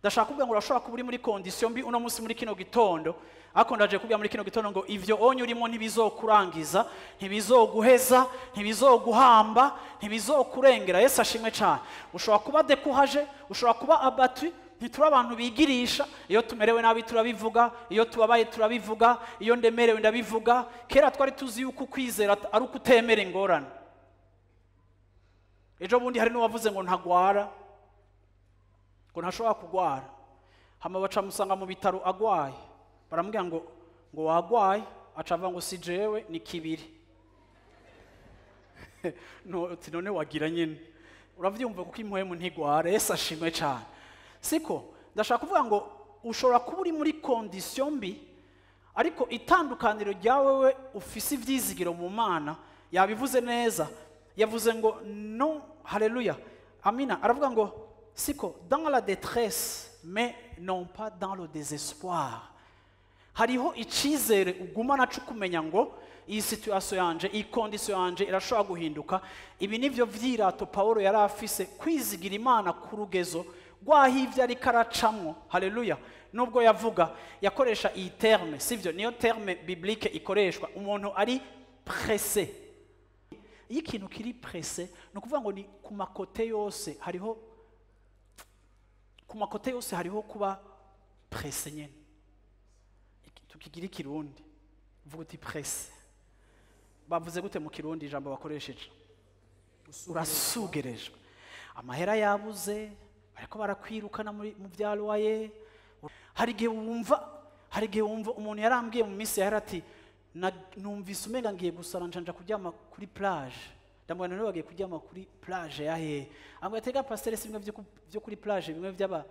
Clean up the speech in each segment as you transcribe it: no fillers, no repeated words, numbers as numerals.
Ndashaka kuvuga ngo urashobora kuba uri muri condition mbi uno munsi muri kino gitondo, ariko ndaje kubwira muri kino gitondo ngo ivyo onye urimo ntibizokurangiza, ntibizoguheza, ntibizoguhamba, ntibizokurengera. Yesu ashimwe cyane. Ushobora kuba découragé, ushobora kuba abattu. Ntituri abantu bigirisha. Iyo tumerewe nabi turabivuga, iyo tubabaye turabivuga, iyo ndemerewe ndabivuga. Kera twari tuzi yuko kwizera ari ukutemera ingorane. Ejo bundi hari n'uwavuze ngo ntagwara, ngo ntashobora kugwara. Hama baca musanga mu bitaro agwaye, baramubwira ngo wagwaye, aca avuga ngo si jewe ni kibiri. No, uti none wagira nyine uravyumva, kuko impwemu ntigwara. Yesu ashimwe cyane. Siko ndashaka kuvuga ngo ushobora kuba uri muri condition mbi, ariko itandukaniro rya wewe ufise ivyizigiro mu Mana. Yabivuze neza, yavuze ngo no, haleluya, amina. Aravuga ngo siko dans la détresse mais non pas dans le désespoir. Hariho icizere ugumana cyo kumenya ngo iyi situation yanje, iyi condition yanje irashobora guhinduka. Ibi nivyo vyirato Paulo yari afise, kwizigira Imana ku rugezo rwaho ivyo ariko aracamwo. Haleluya. Nubwo yavuga, yakoresha iyi terme, sivyo? Niyo terme biblique ikoreshwa umuntu ari pressé. Iyo ikintu kiri pressé, ni ukuvuga ngo ni ku ma côtés yose hariho, ku ma côtés yose hariho kuba pressé nyene. Tukigira ikirundi, uvuga uti pressé, bavuze gute mu Kirundi ijambo bakoresheje? Urasugerejwe, amahera yabuze, bariko barakwirukana muri mu bya loyer. Hari igihe wumva umuntu yarambwiye mu minsi yahera ati: "Numvise umenga ngiye gusara, nshanja kuryama kuri plage." Ndamubwira: "None wagiye kuryama kuri plage ya hehe?" Ambwira ati: "Pasteur, si bimwe byo kuri plage, bimwe by'aba,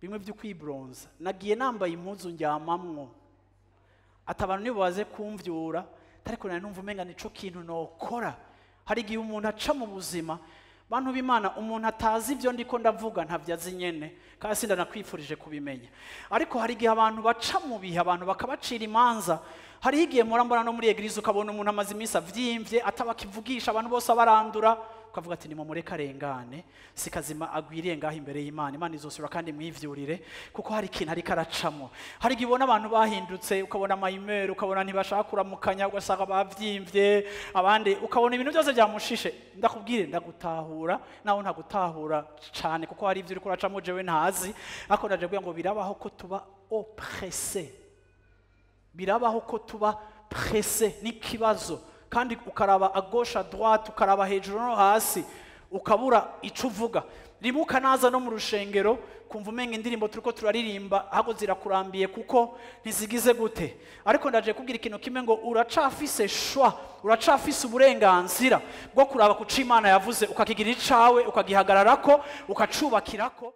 bimwe byo kwibronza. Nagiye nambaye impuzu ndyamamwo, ati abantu nibo baze kumvyura, ariko nari numva umenga nico kintu nokora." Hari igihe umuntu aca mu buzima, bantu b'Imana, umuntu atazi ibyo ndiko ndavuga ntabyo azi nyene, kandi sindanakwifurije kubimenya. Ariko hari igihe abantu baca mu bihe, abantu bakabacira imanza. Hariho igihe mpora mbona no muri église, ukabona umuntu amaze iminsi avyimvye, atabakivugisha, abantu bose abarandura, ukavuga ati: "Nimumureke arengane, si kazima agwiriye ngaho imbere y'Imana. Imana izosura kandi mwivyurire, kuko hari ikintu ariko aracamo." Hari igihe ubona abantu bahindutse, ukabona amayimeri, ukabona ntibashaka kuramukanya, ugasanga bavyimvye, abandi ukabona ibintu byose byamushishe. Ndakubwire, ndagutahura nawe ntagutahura cane, kuko hari ivyo uriko uracamo jewe ntazi. Ariko ndaje kugira ngo birabaho ko tuba oppressé, birabaho ko tuba pressé n'ikibazo, kandi ukaraba à gauche, à droite, ukaraba hejuru no hasi, ukabura ico uvuga. Rimwe ukanaza no mu rushengero, kumva umenga indirimbo turiko turaririmba ahubwo zirakurambiye, kuko ntizigize gute. Ariko ndaje kubwira ikintu kimwe, ngo uracafise choix, uracafise uburenganzira bwo kuraba kuco Imana yavuze, ukakigira icawe, ukagihagararako, ukacubakirako.